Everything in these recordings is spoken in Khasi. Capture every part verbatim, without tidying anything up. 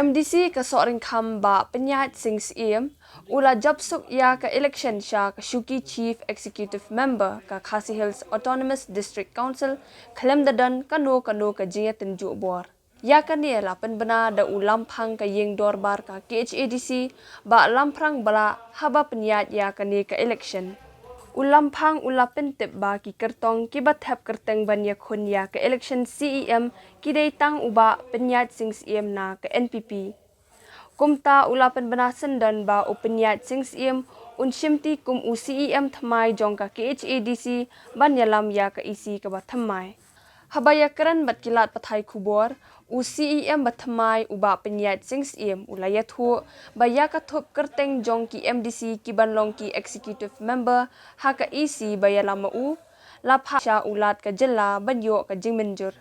MDC ka Sohryngkham Bah Pynïaid Sing Syiem u la jop suk ïa ka election sha ka shuki Chief Executive Member ka Khasi Hills Autonomous District Council khlem da don kano kano ka jingïatynjuh bor. Ïa kane la pynbna da u Lamphang ka ïing dorbar ka KHADC Bah Lamphrang Blah haba pynïaid ïa kane ka election. U Lamphang u la pyntip ba ki kyrtong kiba thep kyrteng ban ïakhun ïa ka election CEM ki dei tang u Bah Pynïaid Sing Syiem na ka NPP. Kumta u la pynbna syndon ba u Pynïaid Sing Syiem un shimti kum u CEM thymmai jong ka KHADC ban ïalam ïa ka EC kaba thymmai. Haba ïakren bad ki lad pathai khubor, u CEM ba thymmai u Bah Pynïaid Sing Syiem u la ïathuh ba ïa ka thup kyrteng jong ki MDC kiban long ki executive member ha ka EC ba ïalam ma u la phah sha u Lat ka jylla ban ïoh ka jingmynjur.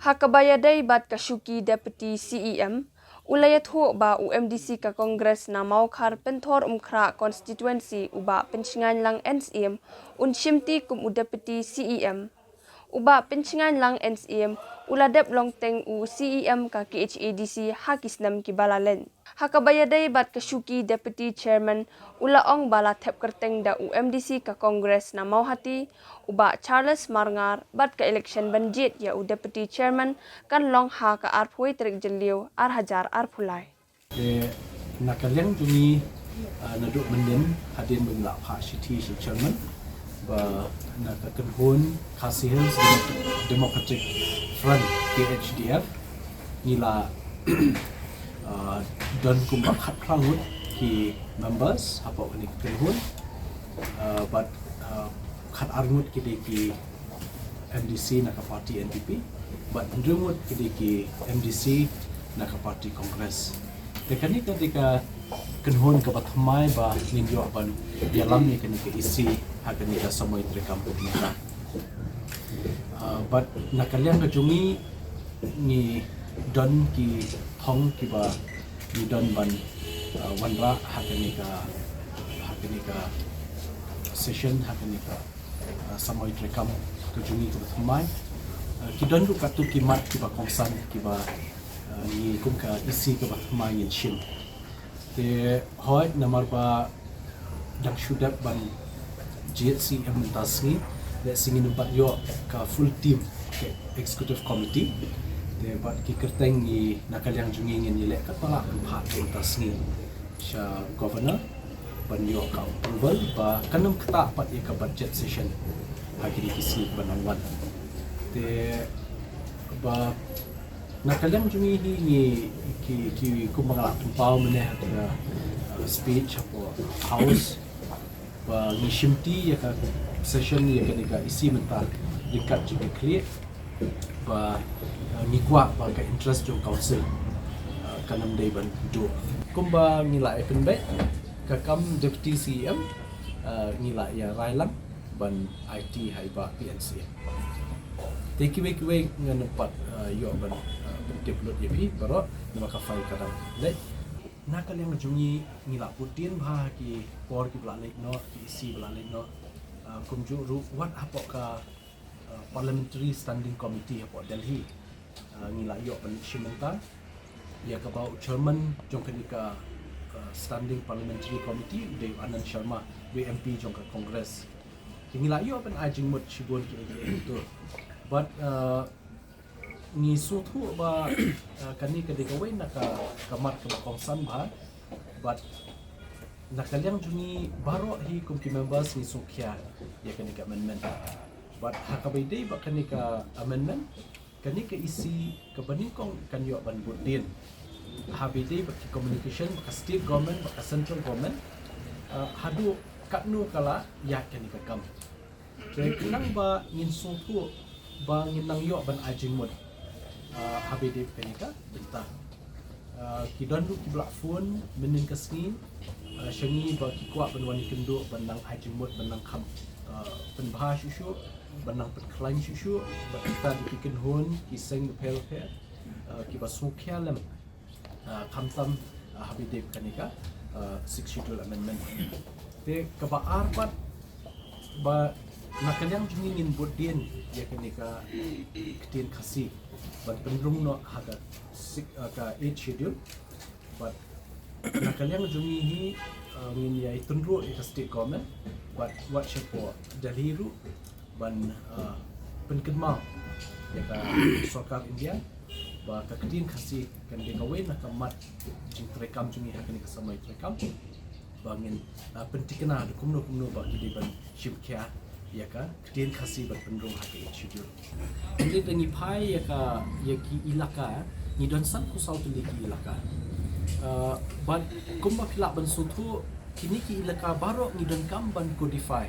Ha kaba ïadei bad ka shuki Deputy CEM, u la ïathuh ba u MDC ka Congress na Mawkhar Pynthorumkhrah Constituency u Bah Pynshngaiñ Lang N Syiem un shimti kum u Deputy CEM. U Bah Pynshngaiñ Lang N Syiem u la dep long teng u CEM ka KHADC ha ki snem kiba la leit. Ha kaba ïadei bad ka shuki Deputy Chairman u la ong ba la thep kyrteng da u MDC ka Congress na Mawhati u Bah Charles Marngar bad ka election ban jied ïa u Deputy Chairman kan long ha ka arphew tarik Jylliew ar hajar arphew lai. Te na ka liang jong ngi, ah, naduh mynnin hadien ba ngi la phah shithi sha u Chairman ba na ka kynhun Khasi Hills Demo-, Democratic Front, KHDF, ngi la, ah, don kumba khatphra ngut ki members hapoh kane ka kynhun, ah, bad, ah, khatar ngut ki dei ki MDC na ka party NPP bad hynriew ngut ki dei ki MDC na ka party Congress. Te kane ka dei ka kynhun kaba thymmai ba ngin ïoh ban ïalam ïa kane ka EC ha kane ka samoi treikam kaba mynta. Ah, bad na ka liang ka jong ngi, ngi don ki thong kiba ngi don ban, ah, wanrah ha kane ka, ha kane ka session, ha kane ka, ah, samoi treikam ka jong ngi kaba thymmai. Ah, ki don ruh katto ki mat kiba kongsan kiba, ah, ngi kum ka EC kaba thymmai ngin shim. Te hooid namar ba dang shu dep ban jied CEM mynta sngi, lehse ngin ym pat ïoh ka full team ka executive committee. Te bad ki kyrteng ngi na ka liang jong ngi ngin ïaleh katba lah ban phah mynta sngi sha Governor ban ïoh ka approval ba kan ym ktah pat ïa ka budget session ha kine ki sngi kiban nang wan. Te ba na ka liang jong ngi hi ngi ki, ki kumba nga la pynpaw mynne ha ka, uh, speech hapoh House ba ngi shimti ïa ka session ïa kane ka EC mynta ryngkat jong ki khlieh ba, uh, ngi kwah ba ka interest jong council, uh, kan ym dei ban duh. Kumba ngi la ai pynbeit ka kam Deputy CEM, uh, ngi la ïa rai lang ban aiti ha i Bah P N C. Te kiwei kiwei ngan ym pat, uh, ïoh ban, uh, pyntip lut ïa phi baroh namar ka file ka dang leit. Na ka liang jong ngi ngi la bud dien bha ki por kiba la leit noh, ki EC ba la leit noh. Uh, kumjuh ruh wat hapoh ka, uh, Parliamentary Standing Committee hapoh Delhi. Uh, ngi la ïoh ban shim bynta ïa kaba u chairman jong kane ka, uh, Standing Parliamentary Committee u dei u Anand Sharma, u MP jong ka Congress. Te ngi la ïoh ban ai jingmut shibun kiei kiei tu. Bad, uh, ngi sngewthuh ba, uh, kane ka dei kawei na ka, ka mat kaba kongsan bha. Bad na ka liang jong ngi baroh hi kum ki members ngi sngewkhia ïa kane ka amendment. Bad ha kaba ïadei bad kane ka amendment, kane ka EC kaba nyngkong kan ïoh ban bud dien. Haba ïadei bad ki communication bad ka state government bad ka central government, uh, haduh katno ka la ïaid kane ka kam. Te khnang ba ngin sngewthuh ba ngin nang ïoh ban ai jingmut, uh, haba ïadei bad kane ka bynta. Uh, ki don ruh kiba la phone mynnin ka sngi, uh, sha ngi ba ki kwah ban wan ïakynduh ban nang ai jingmut ban nang kham, uh, pynbha shuh shuh, ban nang pynkhlaiñ shuh shuh bad kita ki kynhun ki seng bapher bapher, uh, kiba sngewkhia lem, uh, khamtam, uh, haba ïadei bad kane ka, uh, Sixth Schedule Amendment. Te kaba ar pat ba na ka liang jong ngi ngin bud dien ïa kane ka ktien Khasi ban pynrung noh ha ka six, uh, ka Eighth Schedule. Bad na ka liang jong ngi hi, uh, ngin ïai tynruh ïa ka state government bad wat shapoh Delhi ruh ban, uh, pynkynmaw ïa ka sorkar India ba ka ktien Khasi kan dei kawei na ka mat jingtrei kam jong ngi ha kane ka samoi trei kam. Ba ngin, uh, pyntikna da kumno kumno ba ki dei ban shim khia ïa ka ktien Khasi ban pynrung ha ka Eighth Schedule. Hynrei da ngi phai ïa ka, ïa ki ilaka, ngi don sanphew saw tylli ki ilaka. Uh, bad kumba phi lah ban sngewthuh, kine ki ilaka baroh ngi donkam ban codify,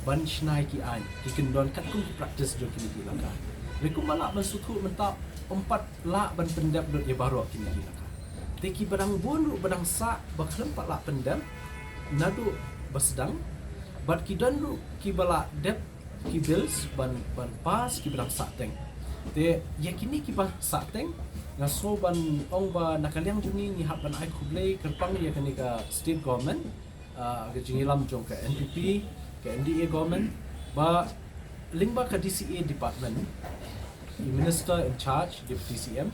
ban shna ki aiñ, ki kyndon katkum ki practice jong kine ki ilaka. Hynrei kumba lah ban sngewthuh mynta, ym pat lah ban pyndep lut ïa baroh kine ki ilaka. Te kiba dang bun ruh ba dang sah ba khlem pat lah pyndep naduh ba sdang, bad ki don ruh kiba lah dep ki bills ban, ban pass kiba dang sah teng. Te ïa kine kiba sah teng, nga sngew ban ong ba na ka liang jong ngi ngi hap ban ai khublei kyrpang ïa kane ka state government, uh, ka jingïalam jong ka N P P, ka N D A government, ba lyngba ka D C A department, i minister in charge, Deputy C M,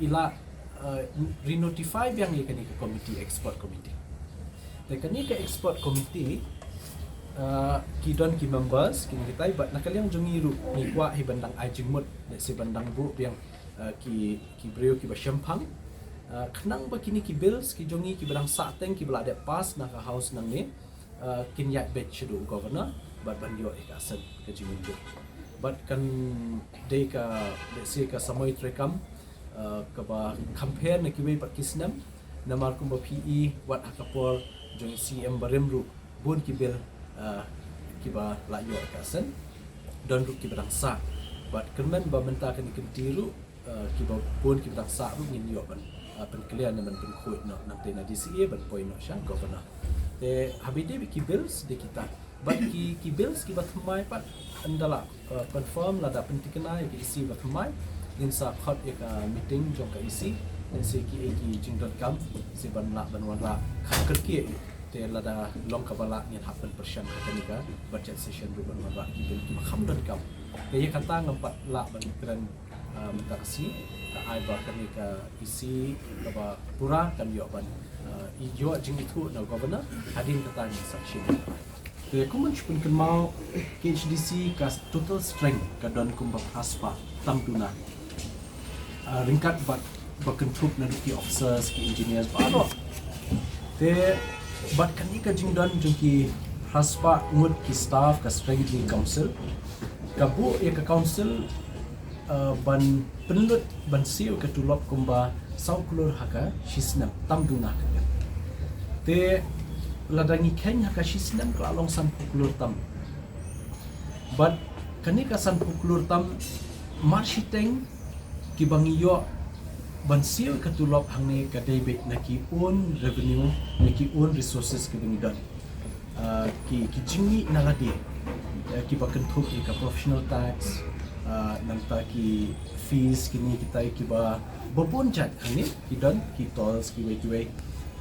i la, uh, re-notify biang ïa kane ka committee, expert committee. Te kane ka expert committee, uh, ki don ki members, kine kitai, bad na ka liang jong ngi ruh ngi kwah hi ban dang ai jingmut, lehse ban dang buh biang, uh, ki, ki briew kiba shemphang. Uh, khnang ba kine ki bills ki jong ngi kiba dang sah teng kiba la dep pass na ka house nangne, uh, kin ïaid beit shaduh u governor bad ban ïoh ïa ka asen ka jingmynjur. Bad kan dei ka, lehse ka samoi trei kam, uh, kaba kham pher na kiwei pat ki snem, namar kumba phi i wat ha ka por jong i C M barim ruh bun ki bill, uh, kiba la ïoh ïa ka asen, don ruh kiba dang sah. Bad kyrmen ba mynta kane ka kynti ruh, uh, kiba bun kiba dang sah ruh ngin ïoh ban, uh, pynclear ne ban pynkhuid noh nangtei na D C A ban poi noh sha governor. Te haba ïadei bad ki bills dei kita. Bad ki, ki bills kiba thymmai pat ynda la, uh, confirm lada pyntikna ïa ka E C ba thymmai, ngin sa khot ïa ka meeting jong ka E C, ngin sa ki, ki jingdonkam sa ban lah ban wanrah kham kyrkieh. Te lada long kaba lah ngin hap ban pyrshang ha kane ka budget session ruh ban wanrah ki bill kiba kham donkam. Te ïa kata ngam pat lah ban kren, ah, mynta ka sngi, ka ai ba kane ka E C kaba pura kan ïoh ban, ah, ïoh jingithuh na governor, hadien kata ngin sa shim. Te kum ban shu pynkynmaw, K H D C ka total strength ka don kumba phra spah tam duna. Ah, ryngkat bad ba kynthup naduh ki officers, ki engineers baroh. Te bad kane ka jingdon jong ki phra spah ngut ki staff ka strength jong ki council. Ka buh ïa ka council, ah, ban pynlut ban siew ka tulop kumba saw klur ha ka shi snem, tam duna ka. Te lada ngi kheiñ ha ka shi snem ka la long sanphew klur tam. Bad kane ka sanphew klur tam mar shiteng kiba ngi ïoh ban siew ka tulop hangne ka dei beit na ki own revenue, na ki own resources kiba ngi don. Ah, ki, ki jingmih na lade, ah, kiba kynthup ïa ka professional tax, ah, nangta ki fees kine kitai kiba babun jait hangne ki don, ki tolls kiwei kiwei.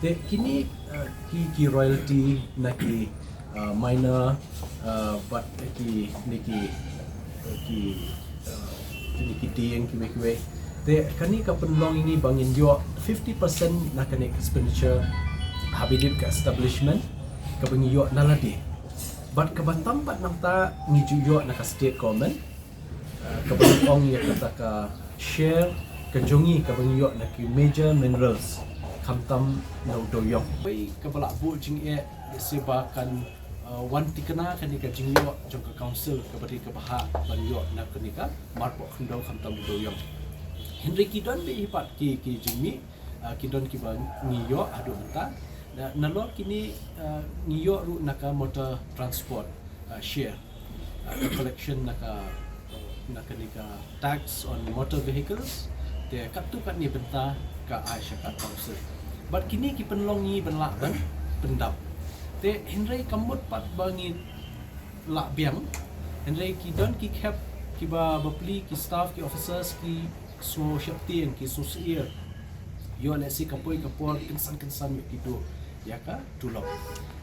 Te kine, ah, ki, ki royalty na ki, ah, miner, ah, bad ki, ne ki, ki, ah, kine ki dieng kiwei kiwei. Te kane ka pynlong ïa ngi ba ngin ïoh fifty percent na kane ka expenditure haba ïadei ka establishment kaba ngi ïoh na lade. Bad kaba tam pat nangta ngi ju ïoh na ka state government, ah, kaba ngi ong ïa kata ka share ka jong ngi kaba ngi ïoh na ki major minerals khamtam na u dewiong. Wei kaba la buh jingeh lehse ba kan, ah, wan thikna kane ka jingïoh jong ka council kaba dei kaba hap ban ïoh na kane ka marpoh khyndew khamtam u dewiong. Hynrei ki don beit hi pat ki, ki jingmih, ah, ki don kiba ngi ïoh haduh mynta. Na, nalor kine, ah, ngi ïoh ruh na ka motor transport, ah, share. Ah, ka collection na ka, na kane ka tax on motor vehicles. Te katto katne bynta ka ai sha ka council. Bad kine ki pynlong ngi ban lah ban pyndap. Te hynrei kam mut pat ba ngi lah biang. Hynrei ki don ki khep kiba bapli ki staff ki officers ki sngew sheptieng ki sngew syier. Ïoh lehse ka poi ka por kynsan kynsan mih ki duh ïa ka tulop.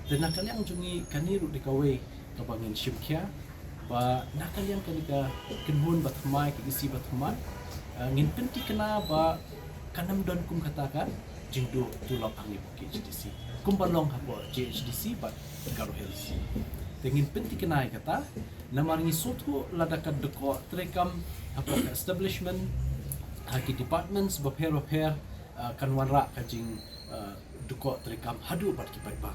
Te na ka liang jong ngi kane ruh dei kawei kaba ngin shim khia ba na ka liang kane ka kynhun ba thymmai, ka E C ba thymmai, ah, ngin pynthikna ba kan ym don kum kata ka jingduh tulop hangne hapoh K H D C kumba long hapoh J H D C bad Garo Hills. Te ngin pyntikna ïa kata namar ngi sngewthuh lada ka dkoh treikam hapoh ka establishment ha ki departments bapher bapher, ah, kan wanrah ka jing, ah, dkoh treikam haduh bad ki paidbah.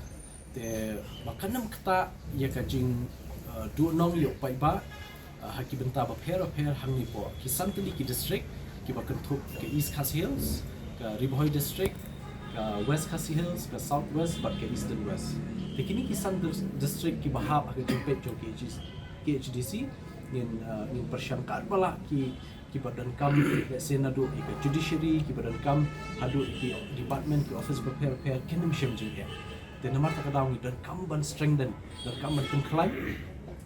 Te ba kan ym ktah ïa ka jing, ah, duhnong ïa u paidbah, ah, ha ki bynta bapher bapher hangne hapoh ki san tylli ki district kiba kynthup ka East Khasi Hills, ka Ri Bhoi District, ka West Khasi Hills, ka South West bad ka Eastern West. Te kine ki san dis-, district kiba hap ha ka jingpeit jong ka K H D C, ngin, ah, ngin pyrshang katba lah ki, kiba donkam, let's say, naduh ïa ka judiciary, kiba donkam haduh ïa ki department, ki office bapher bapher, kin ym shem jingeh. Te namar kata ka daw ngi donkam ban strengthen, donkam ban pynkhlaiñ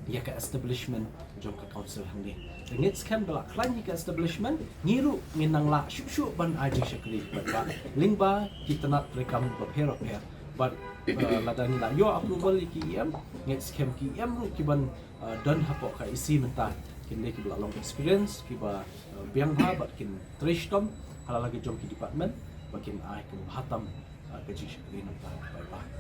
ïa ka establishment jong ka council hangne. Te ngeit skhem da la khlaiñ ïa ka establishment, ngi ruh ngin nang lah shuh shuh ban ai jingshakri bad ba lyngba ki tnat treikam bapher bapher. Bad, uh, lada ngi la ïoh approval ïa ki E M, ngeit skhem ki E M ruh kiban, uh, don hapoh ka E C mynta kin dei kiba la long experience, kiba, uh, biang bha bad kin trei shitom ha la ka jong ki department ba kin ai kaba bha tam, uh, ka jingshakri na bynta u paidbah.